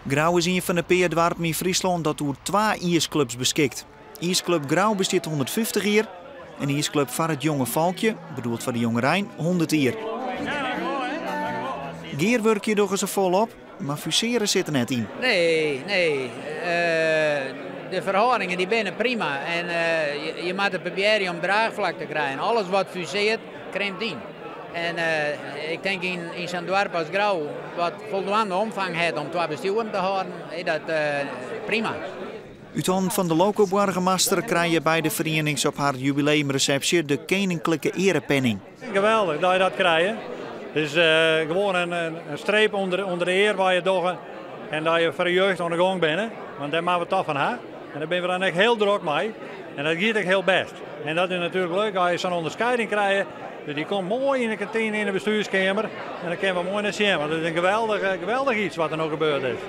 Grou is ien fan de pear doarpen yn Fryslân dat oer twa iisklups beskikt. Iisklup Grou bestiet 150 jier en iisklup Foar it Jonge Folkje, bedoeld foar de jongerein, 100 jier. Gearwurkje dogge se folop, mar fusearje sit der net yn. Nee, nee. De ferhâldingen dy binne prima en je moatte probearje om draachflak te krijen. Alles wat fusearret, krimpt yn. En ik tink yn sa'n doarp as Grou, wat foldwaande omfang hat om twa bestjoeren te hâlden, is dat prima. Ut hannen fan de loko-boargemaster krije beide ferienings op har jubileumresepsje de Keninklike Earepenning. Geweldich dat je dat krije. Dus gewoan in streep ûnder de ear wat je dogge en dat je foar de jeugd oan de gong binne. Want dêr moatte we toch fan ha. En dêr binne we dan ek hiel drok mei. En dat giet ek hiel bêst. En dat is natuerlik leuk as je sa'n ûnderskieding krije. Dus dy komt moai yn de kantine yn de bestjoerskeamer. En dan kinne we moai nei sjen. Want it is in geweldich, geweldich iets wat der no gebeurd is.